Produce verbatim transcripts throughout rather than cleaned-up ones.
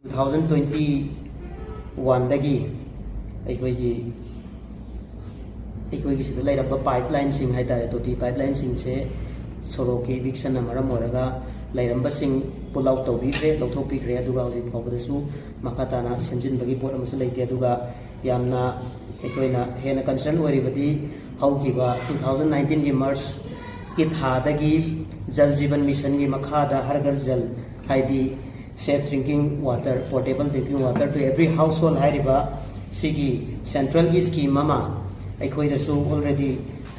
Two thousand twenty ꯋꯥꯟꯗꯒꯤ ꯑꯩꯈꯣꯏꯒꯤ ꯑꯩꯈꯣꯏꯒꯤ ꯁꯤꯗ ꯂꯩꯔꯝꯕ ꯄꯥꯏꯞ ꯂꯥꯏꯟꯁꯤꯡ ꯍꯥꯏ ꯇꯥꯔꯦ, ꯇꯣꯇꯤ ꯄꯥꯏꯞ ꯂꯥꯏꯟꯁꯤꯡꯁꯦ ꯁꯣꯔꯣꯛꯀꯤ ꯏꯚꯤꯛꯁꯟꯅ ꯃꯔꯝ ꯑꯣꯏꯔꯒ ꯂꯩꯔꯝꯕꯁꯤꯡ ꯄꯨꯜ ꯑꯥꯎꯠ ꯇꯧꯕꯤꯈ꯭ꯔꯦ, ꯂꯧꯊꯣꯛꯄꯤꯈ꯭ꯔꯦ꯫ ꯑꯗꯨꯒ ꯍꯧꯖꯤꯛ ꯐꯥꯎꯕꯗꯁꯨ ꯃꯈꯥ ꯇꯥꯅ ꯁꯦꯝꯖꯤꯟꯕꯒꯤ ꯄꯣꯠ ꯑꯃꯁꯨ ꯂꯩꯇꯦ꯫ ꯑꯗꯨꯒ ꯌꯥꯝꯅ ꯑꯩꯈꯣꯏꯅ ꯍꯦꯟꯅ ꯀꯟꯁꯔꯟ ꯑꯣꯏꯔꯤꯕꯗꯤ ꯍꯧꯈꯤꯕ ꯇꯨ ꯊꯥꯎꯖꯟ ꯅꯥꯏꯟꯇꯤꯟꯒꯤ ꯃꯥꯔꯆꯀꯤ ꯊꯥꯗꯒꯤ ꯖꯜ ꯖꯤꯕꯟ ꯃꯤꯁꯟꯒꯤ ꯃꯈꯥꯗ ꯍꯔ ꯘꯔ ꯖꯜ, ꯍꯥꯏꯗꯤ safe drinking water, portable drinking water to every household ꯍꯥꯏꯔꯤꯕ ꯁꯤꯒꯤ ꯁꯦꯟꯇ꯭ꯔꯦꯜꯒꯤ ꯁ꯭ꯀꯤꯝ ꯑꯃ ꯑꯩꯈꯣꯏꯅꯁꯨ ꯑꯣꯜꯔꯦꯗꯤ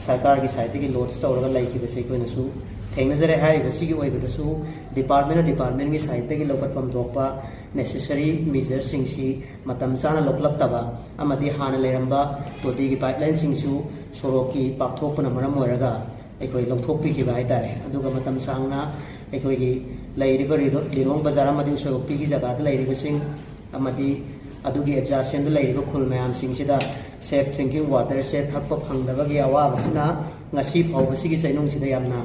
ꯁꯔꯀꯥꯔꯒꯤ ꯁꯥꯏꯠꯇꯒꯤ ꯂꯣꯟꯆ ꯇꯧꯔꯒ ꯂꯩꯈꯤꯕꯁꯦ ꯑꯩꯈꯣꯏꯅꯁꯨ ꯊꯦꯡꯅꯖꯔꯦ꯫ ꯍꯥꯏꯔꯤꯕꯁꯤꯒꯤ ꯑꯣꯏꯕꯗꯁꯨ ꯗꯤꯄꯥꯔꯠꯃꯦꯟꯅ ꯗꯤꯄꯥꯔꯠꯃꯦꯟꯒꯤ ꯁꯥꯏꯠꯇꯒꯤ ꯂꯧꯈꯠꯐꯝ ꯊꯣꯛꯄ ꯅꯦꯁꯦꯁꯔꯤ ꯃꯤꯖꯔꯁꯤꯡꯁꯤ ꯃꯇꯝ ꯆꯥꯅ ꯂꯧꯈꯠꯂꯛꯇꯕ ꯑꯃꯗꯤ ꯍꯥꯟꯅ ꯂꯩꯔꯝꯕ ꯇꯣꯇꯤꯒꯤ ꯄꯥꯏꯞ ꯂꯥꯏꯟꯁꯤꯡꯁꯨ ꯁꯣꯔꯣꯛꯀꯤ ꯄꯥꯛꯊꯣꯛꯄꯅ ꯃꯔꯝ ꯑꯣꯏꯔꯒ ꯑꯩꯈꯣꯏ ꯂꯧꯊꯣꯛꯄꯤꯈꯤꯕ ꯍꯥꯏꯇꯥꯔꯦ꯫ ꯑꯗꯨꯒ ꯃꯇꯝ ꯁꯥꯡꯅ ꯑꯩꯈꯣꯏꯒꯤ ꯂꯩꯔꯤꯕ ꯂꯤꯂꯣ-, ꯂꯤꯂꯣꯡ ꯕꯖꯥꯔ ꯑꯃꯗꯤ ꯎꯁꯣꯏꯄꯣꯛꯄꯤꯒꯤ ꯖꯒꯥꯗ ꯂꯩꯔꯤꯕꯁꯤꯡ ꯑꯃꯗꯤ ꯑꯗꯨꯒꯤ ꯑꯦꯗꯖꯥꯁꯦꯟꯗ ꯂꯩꯔꯤꯕ ꯈꯨꯜ ꯃꯌꯥꯝꯁꯤꯡꯁꯤꯗ ꯁꯦꯐ ꯗ꯭ꯔꯤꯡꯀꯤꯡ ꯋꯥꯇꯔꯁꯦ ꯊꯛꯄ ꯐꯪꯗꯕꯒꯤ ꯑꯋꯥꯕꯁꯤꯅ ꯉꯁꯤ ꯐꯥꯎꯕꯁꯤꯒꯤ ꯆꯩꯅꯨꯡꯁꯤꯗ ꯌꯥꯝꯅ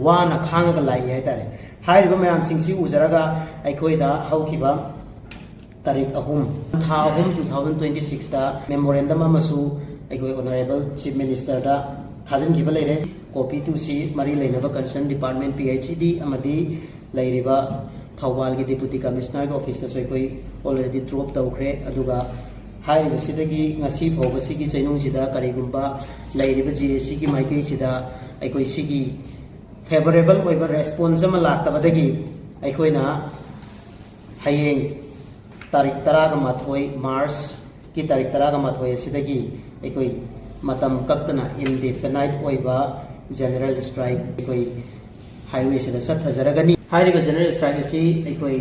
ꯋꯥꯅ ꯈꯥꯡꯉꯒ ꯂꯥꯛꯏ ꯍꯥꯏꯇꯥꯔꯦ꯫ ꯍꯥꯏꯔꯤꯕ ꯃꯌꯥꯝꯁꯤꯡꯁꯤ ꯎꯖꯔꯒ ꯑꯩꯈꯣꯏꯗ ꯍꯧꯈꯤꯕ ꯇꯥꯔꯤꯛ ꯑꯍꯨꯝ, ꯊꯥ ꯑꯍꯨꯝ, ꯇꯨ ꯊꯥꯎꯖꯟ ꯇ꯭ꯋꯦꯟꯇꯤ ꯁꯤꯛꯁꯇ ꯃꯦꯃꯣꯔꯦꯟꯗꯝ ꯑꯃꯁꯨ ꯑꯩꯈꯣꯏ ꯑꯣꯅꯔꯦꯕꯜ ꯆꯤꯐ ꯃꯤꯅꯤꯁꯇꯔꯗ ꯊꯥꯖꯤꯟꯈꯤꯕ ꯂꯩꯔꯦ꯫ ꯀꯣꯄꯤ ꯇꯨꯁꯤ ꯃꯔꯤ ꯂꯩꯅꯕ concern department, P H E ꯗꯤ ꯑꯃꯗꯤ ꯂꯩꯔꯤꯕ ꯊꯧꯕꯥꯜꯒꯤ ꯗꯤꯄꯨꯇꯤ ꯀꯃꯤꯁꯅꯔꯒꯤ ꯑꯣꯐꯤꯁꯇꯁꯨ ꯑꯩꯈꯣꯏ ꯑꯣꯜꯔꯦꯗꯤ ꯗ꯭ꯔꯣꯞ ꯇꯧꯈ꯭ꯔꯦ꯫ ꯑꯗꯨꯒ ꯍꯥꯏꯔꯤꯕꯁꯤꯗꯒꯤ ꯉꯁꯤ ꯐꯥꯎꯕꯁꯤꯒꯤ ꯆꯩꯅꯨꯡꯁꯤꯗ ꯀꯔꯤꯒꯨꯝꯕ ꯂꯩꯔꯤꯕ ꯖꯤ ꯑꯦ ꯁꯤꯒꯤ ꯃꯥꯏꯀꯩꯁꯤꯗ ꯑꯩꯈꯣꯏ ꯁꯤꯒꯤ ꯐꯦꯕꯔꯦꯕꯜ ꯑꯣꯏꯕ ꯔꯦꯁꯄꯣꯟꯁ ꯑꯃ ꯂꯥꯛꯇꯕꯗꯒꯤ ꯑꯩꯈꯣꯏꯅ ꯍꯌꯦꯡ ꯇꯥꯔꯤꯛ ꯇꯔꯥꯒ ꯃꯥꯊꯣꯏ, ꯃꯥꯔꯆꯀꯤ ꯇꯥꯔꯤꯛ ꯇꯔꯥꯒ ꯃꯥꯊꯣꯏ ꯑꯁꯤꯗꯒꯤ ꯑꯩꯈꯣꯏ ꯃꯇꯝ ꯀꯛꯇꯅ ꯏꯟꯗꯤꯐꯤꯅꯥꯏꯠ ꯑꯣꯏꯕ ꯖꯦꯅꯔꯦꯜ ꯁ꯭ꯇ꯭ꯔꯥꯏꯛ ꯑꯩꯈꯣꯏ ꯍꯥꯏꯋꯦꯁꯤꯗ ꯆꯠꯊꯖꯔꯒꯅꯤ꯫ ꯍꯥꯏꯔꯤꯕ ꯖꯦꯅꯔꯦꯜ ꯁ꯭ꯇ꯭ꯔꯥꯏꯛ ꯑꯁꯤ ꯑꯩꯈꯣꯏ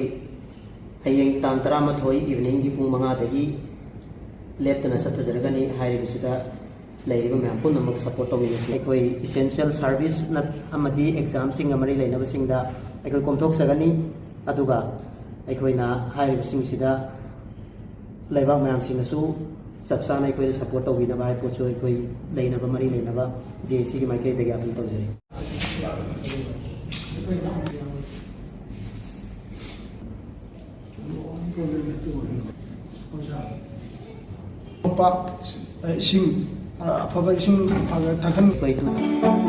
ꯍꯌꯦꯡ ꯇꯥꯡ ꯇꯔꯥꯃꯥꯊꯣꯏ ꯏꯚꯤꯅꯤꯡꯒꯤ ꯄꯨꯡ ꯃꯉꯥꯗꯒꯤ ꯂꯦꯞꯇꯅ ꯆꯠꯊꯖꯔꯒꯅꯤ꯫ ꯍꯥꯏꯔꯤꯕꯁꯤꯗ ꯂꯩꯔꯤꯕ ꯃꯌꯥꯝ ꯄꯨꯝꯅꯃꯛ ꯁꯄꯣꯔꯠ ꯇꯧꯃꯤꯟꯅꯁꯤ꯫ ꯑꯩꯈꯣꯏ ꯏꯁꯦꯟꯁꯤꯌꯦꯜ ꯁꯥꯔꯚꯤꯁ ꯅꯠ-, ꯑꯃꯗꯤ ꯑꯦꯛꯖꯥꯝꯁꯤꯡꯒ ꯃꯔꯤ ꯂꯩꯅꯕꯁꯤꯡꯗ ꯑꯩꯈꯣꯏ ꯀꯣꯝꯊꯣꯛꯆꯒꯅꯤ꯫ ꯑꯗꯨꯒ ꯑꯩꯈꯣꯏꯅ ꯍꯥꯏꯔꯤꯕꯁꯤꯡꯁꯤꯗ ꯂꯩꯕꯥꯛ ꯃꯌꯥꯝꯁꯤꯡꯅꯁꯨ ꯆꯞ ꯆꯥꯅ ꯑꯩꯈꯣꯏꯗ ꯁꯄꯣꯔꯠ ꯇꯧꯕꯤꯅꯕ ꯍꯥꯏꯕ ꯄꯣꯠꯁꯨ ꯑꯩꯈꯣꯏ ꯂꯩꯅꯕ, ꯃꯔꯤ ꯂꯩꯅꯕ ꯖꯦ ꯑꯦ ꯁꯤꯒꯤ ꯃꯥꯏꯀꯩꯗꯒꯤ ꯑꯥꯄꯤꯜ ꯇꯧꯖꯔꯤ꯫ ꯄ꯭ꯔꯣꯕ꯭ꯂꯦꯝ ꯍꯦꯛꯇ ꯑꯣꯏꯍꯟꯕ꯫ ꯑꯣꯖꯥ, ꯑꯇꯣꯞꯄ, ꯑ, ꯏꯁꯤꯡ, ꯑ, ꯑꯐꯕ ꯏꯁꯤꯡ ꯐꯖ ꯊꯛꯍꯟ-